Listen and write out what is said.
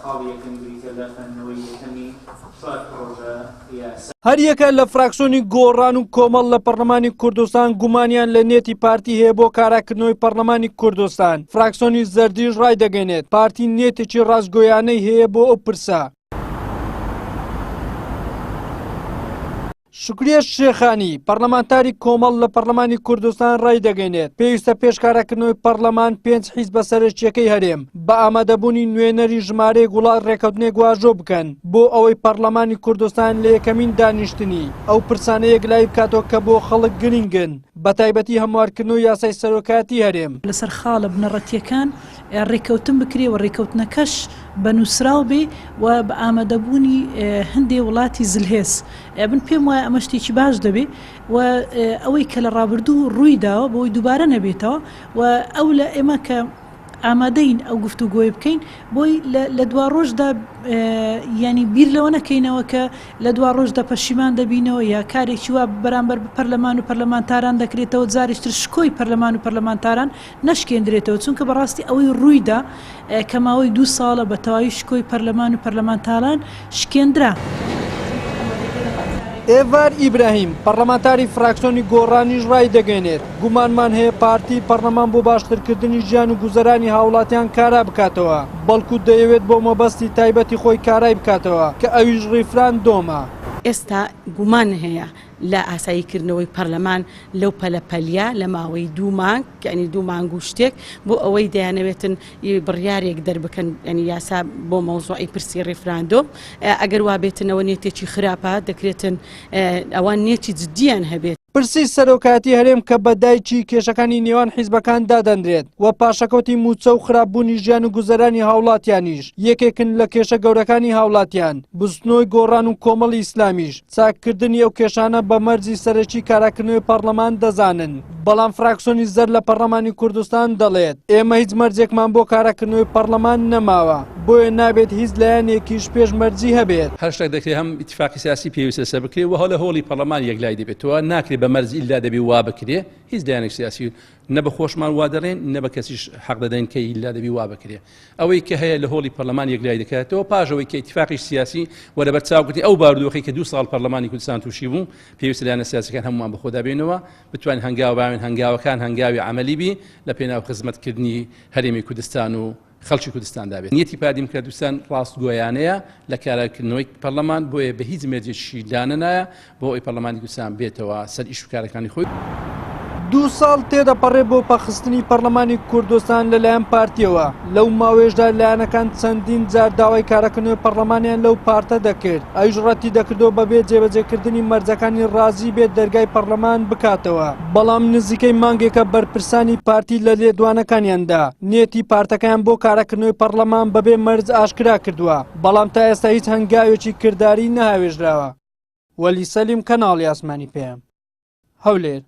خاڵی یەکەم بریتیە لە خوێندنەوەی یەکەمی چوار پڕۆژە یاسا. هەریەکە لە فراکسۆنی گۆڕان و کۆمەڵ لە پەرلەمانی کوردستان گومانیان لە نێتی پارتی هەیە بۆ کاراکردنەوەی پەرلەمانی کوردستان، فراکسۆنی زەردیش ڕایدەگەینێت پارتی نێتێکی ڕاستگۆیانەی هەیە بۆ ئەو پرسە. شوکریە شێخانی، پەرلەمانتاری کۆمەڵ لە پەرلەمانی کوردستان ڕایدەگەینێت، پێویستە پێش کاراکردنەوەی پەرلەمان پێنج حیزبە سەرەکییەکەی هەرێم بە ئامادەبوونی نوێنەری ژمارەیەک وڵات ڕێکەوتنێک واژۆ بکەن بۆ ئەوەی پەرلەمانی کوردستان لە یەکەمین دانیشتنی ئەو پرسانە یەکلایی بکاتەوە کە بۆ خەڵک گرنگن بەتایبەتی هەموارکردنەوەی یاسای سەرۆکایەتی هەرێم. لەسەر خاڵە بنەڕەتییەکان ڕێککەوتن بکرێ و ڕێککەوتنەکەش بە نووسراو بێ و بە ئامادەبوونی هەندێ وڵاتی زلهێز. من پێم وایە ئەمە شتێکی باش دەبێ و ئەوەی کە لە ڕابردوو ڕووی داوە بۆی دووبارە نەبێتەوە و ئەو لە ئێمە کە ئامادەین ئەو گفتوگۆیە بکەین بۆی لە دواڕۆژدا یانی بیر لەوە نەکەینەوە کە لە دواڕۆژدا پەشیمان دەبینەوە یا کارێکی وا بەرامبەر بە پەرلەمان و پەرلەمانتاران دەکرێتەوە جارێکی تر شکۆی پەرلەمان و پەرلەمانتاران نەشکێندرێتەوە چونکە بەڕاستی ئەوەی ڕوویدا کە ماوەی دوو ساڵە بە تەواوی شکۆی پەرلەمان و پەرلەمانتاران شکێندرا. ئێڤار ئیبراهیم، پەرلەمانتاری فراکسۆنی گۆڕانیش ڕایدەگەیەنێت، گومانمان هەیە پارتی پەرلەمان بۆ باشترکردنی ژیان و گوزەرانی هاوڵاتیان کارا بکاتەوە، بەڵکو دەیەوێت بۆ مەبەستی تایبەتی خۆی کارای بکاتەوە کە ئەویش ڕیفراندۆمە. ئێستا گومان هەیە لە ئاسایی کردنەوەی پەرلەمان لەو پەلە پەلیە لە ماوەی دوو مانگ یانی دوو مانگ و شتێک بۆ ئەوەی دەیانەوێتن بڕیارێک دەربکەن یانی یاسا بۆ مەوزوعی پرسی ڕیفراندۆم ئەگەر وا بێتنەوە نێتێکی خراپە دەکرێتن ئەوان نێتی جدیان هەبێت. پرسی سەرۆکایەتی هەرێم کە بە دایکی کێشەکانی نێوان حیزبەکان دادەنرێت و پاشەکەوتی مووچە و خراپبوونی ژیان و گوزەرانی هاوڵاتیانیش یەکێکن لە کێشە گەورەکانی هاوڵاتیان، بزوتنەوەی گۆڕان و کۆمەڵی ئیسلامیش چاککردنی ئەو کێشانە بە مەرجی سەرەکی کاراکردنەوەی پەڕلەمان دەزانن، بەڵام فراکسۆنی زەرد لە پەڕلەمانی کوردستان دەڵێت، ئێمە هیچ مەرجێکمان بۆ کاراکردنەوەی پەڕلەمان نەماوە، بۆیە نابێت هیچ لایەنێکیش پێش مەرجی هەبێت. هەر شتێک دەکرێت هەم ئیتیفاقی سیاسی پێویستە لەسەر بکرێت و لە هۆڵی پەڕلەمان یەکلای دەبێتەوە، ناکرێت بە مەرج ئیلا دەبێت وا بکرێت، هیچ لایەنێک سیاسی نە بە خۆشمان وا دەڵێین نە بە کەسیش حەق دەدەین کە ئیلا دەبی وا بکرێ. ئەوەی کە هەیە لە هۆڵی پەرلەمان یەکلایی دەکرێتەوە پاش ئەوەی کە ئیتیفاقی سیاسی و لەبەر چاوگرتنی ئەو بارودۆخەی کە دوو ساڵ پەرلەمانی کوردستان تووشی بوو پێویستە لایەنە سیاسیەکان هەموومان بەخۆدا بێنەوە بتوانین هەنگاو باوێن هەنگاوەکان هەنگاوی عەمەلی بی لە پێناو خزمەتکردنی هەرێمی کوردستان و خەڵکی کوردستاندا بێت. نیەتی پارتی دیموکراتی کوردستان ڕاستگۆیانەیە لە کاراکردنەوەی پەرلەمان، بۆیە بە هیچ مەرجێکیشی دانەنایە بۆ ئەوەی پەرلەمانی کوردستان بێتەوە سەر ئیش و کارەکانی خۆی. دوو ساڵ تێدەپەڕێ بۆ پەکخستنی پەرلەمانی کوردستان لەلایەن پارتیەوە، لەو ماوەیەشدا لایەنەکان چەندین جار داوای کاراکردنەوەی پەرلەمانیان لەو پارتە دەکرد، ئەویش ڕەتی دەکردەوە بەبێ جێبەجێکردنی مەرجەکانی ڕازی بێت دەرگای پەرلەمان بکاتەوە، بەڵام نزیکەی مانگێکە بەرپرسانی پارتی لە لێدوانەکانیاندا نێتی پارتەکەیان بۆ کاراکردنەوەی پەرلەمان بەبێ مەرج ئاشکرا کردووە، بەڵام تا ئێستا هیچ هەنگاوێکی کرداری نەهاوێژراوە. وەلی سەلیم، کەناڵی ئاسمانی پەیام، هەولێر.